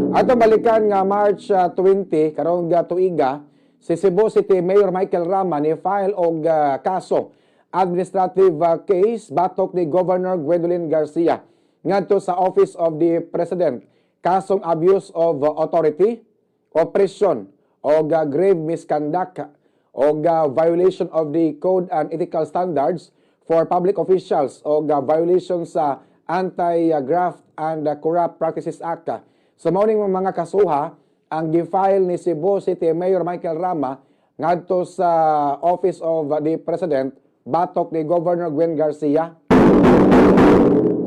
Ato balikan nga March 20 karong tuiga, si Cebu City Mayor Michael Rama ni file og kaso, administrative case batok ni Governor Gwendolyn Garcia ngadto sa Office of the President, kasong abuse of authority, oppression og grave misconduct og violation of the Code and Ethical Standards for Public Officials og violation sa Anti-Graft and Corrupt Practices Act. So mao ning mga kasuha ang gi-file ni Cebu City Mayor Michael Rama ngadto sa Office of the President batok ni Governor Gwen Garcia.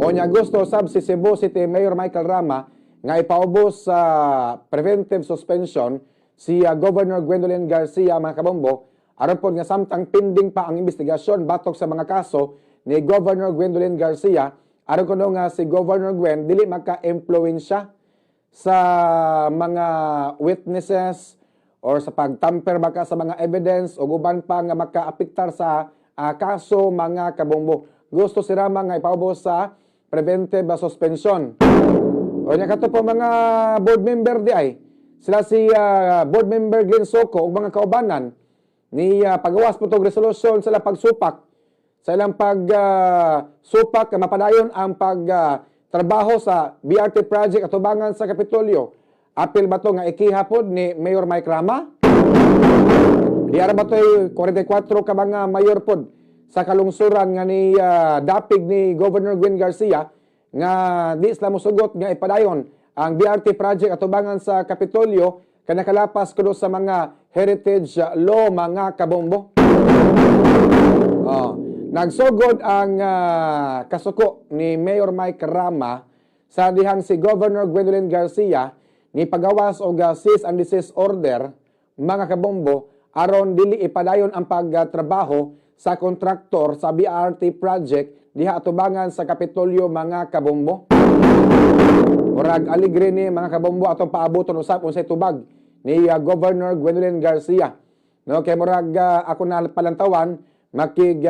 Onya gusto sab si Cebu City Mayor Michael Rama nga ipaubos sa preventive suspension si Governor Gwendolyn Garcia, mga kabombo, aron pod nga samtang pending pa ang investigasyon batok sa mga kaso ni Governor Gwendolyn Garcia, aron kuno nga si Governor Gwen dili maka-impluwensya sa mga witnesses or sa pagtamper baka sa mga evidence o uban pa nga makaapektar sa kaso, mga kabombo. Gusto si Rama nga ipaubos sa preventive suspension. O nya kato po mga board member di ay sila si board member Glenn Soco ug mga kaubanan ni pagawas po tog resolution sa ilang pagsupak sa ilang pag supak nga mapadayon ang pag trabaho sa BRT project atubangan sa Kapitolyo. Apil ba to nga ikiha pod ni Mayor Mike Rama? Di ara ba to'y 44 ka mga mayor pod sa kalungsuran nga ni dapig ni Governor Gwen Garcia nga di sila mosugot nga ipadayon ang BRT project atubangan sa Kapitolyo kay nakalapas kuno sa mga heritage law, mga kabombo? Oh, nagsugod ang kasuko ni Mayor Mike Rama sa dihang si Governor Gwendolyn Garcia ni pagawas og cease and desist order, mga kabombo, aron dili ipadayon ang pagtrabaho sa kontraktor sa BRT project diha atubangan sa Kapitolyo, mga kabombo. Murag aligre ni, mga kabombo. Atong paabuton usab unsay tubag ni Governor Gwendolyn Garcia. No, kay murag ako na palantawan makig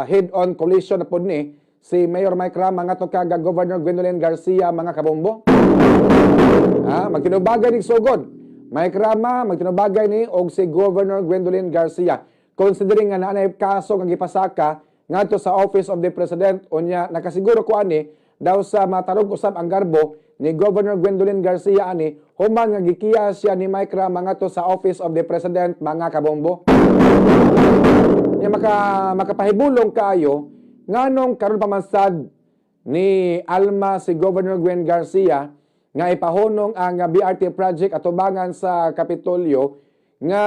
head-on collision na pod ni si Mayor Mike Rama ngadto kag Governor Gwendolyn Garcia, mga kabombo. Ah, magtinubagay ni sugod. Mike Rama magtinubagay ni og si Governor Gwendolyn Garcia. Considering nga naanay kaso nga gipasaka ngadto sa Office of the President, unya nakasiguro ko ani daw sa matarog usab ang garbo ni Governor Gwendolyn Garcia ani human nga gikiha siya ni Mike Rama ngadto sa Office of the President, mga kabombo. Nya makapahibulong kaayo nganong karon pa man sad ni alma si Governor Gwen Garcia nga ipahunong ang BRT project atubangan sa Kapitolyo nga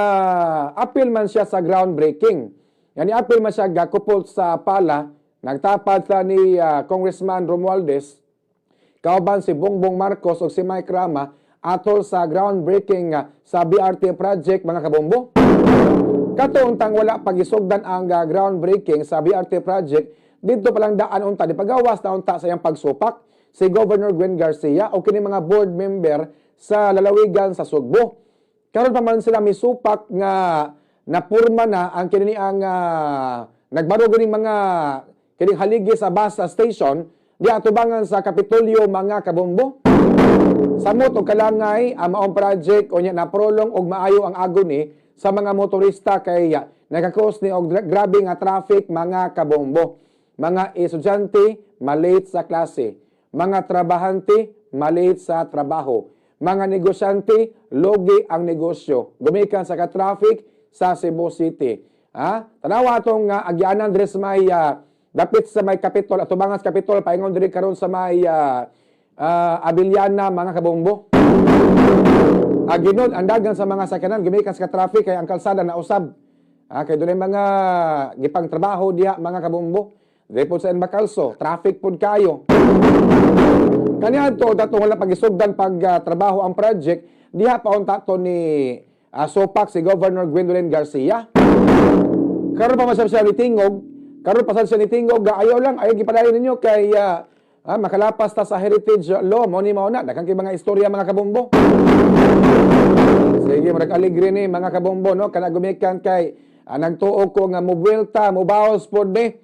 apil man siya sa groundbreaking. Nga ni apil man siya gakupot sa pala, nagtapad sa ni Congressman Romualdez kauban si Bongbong Marcos o si Mike Rama atol sa groundbreaking sa BRT project, mga kabombo. Kato untang wala pagisugdan ang groundbreaking sa BRT project, dito pa lang daan unta, di pagawas na unta sa iyang pagsupak si Governor Gwen Garcia o kini mga board member sa lalawigan sa Sugbo. Karon pa man sila misupak nga napurma na ang kini ang nagbaro ganing mga kining haligi sa bus station di atubangan sa Kapitolyo, mga kabombo. Samot og kalangay ang maong project unya na prolong og maayo ang agony sa mga motorista kay nagakos ni og grabe nga traffic, mga kabombo. Mga estudyante malate sa klase, mga trabahante malate sa trabaho, mga negosyante lugi ang negosyo gumikan sa ka-traffic sa Cebu City. Ha? Tanawa atong agyanan diri sa may dapit sa may Capitol, atubangan sa Capitol paingon diri karon sa may Abellana, mga kabombo. Aginod ang dagan sa mga sakyanan gumikan sa traffic kay ang kalsada na usab. Ah, kay dunay mga gipang trabaho diha, mga kabombo. Diri pod sa Bacalso, traffic pod kayo. Kaniadto datong wala pagisugdan pag trabaho ang project, diha pa unta to ni supak si Governor Gwendolyn Garcia. Karon pa man siya ni tingog, karon pa sad siya ni tingog ga ayaw lang, ayaw gipadayon ninyo kay makalapas ta sa heritage law, mo ni mao na daghan kay mga istorya, mga kabombo. Sige, murag aligre ni, mga kabombo, no, kana gumikan kay nagtuo ko nga mubuelta, mubaos pod ni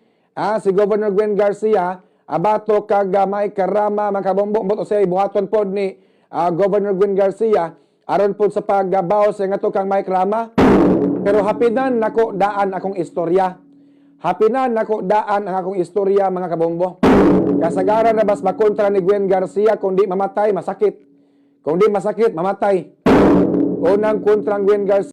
si Governor Gwen Garcia abato kag Mike Rama, mga kabombo, ambot usay buhaton pod ni Governor Gwen Garcia aron po sa pagbaw sa nga kang Mike Rama. Pero hapinan nako daan akong istorya. Hapinan nako daan ang akong istorya, mga kabombo. Kasagaran na bas makontra ni Gwen Garcia, kung di mamatay, masakit. Kung di masakit, mamatay. Unang kontra ang Gwen Garcia.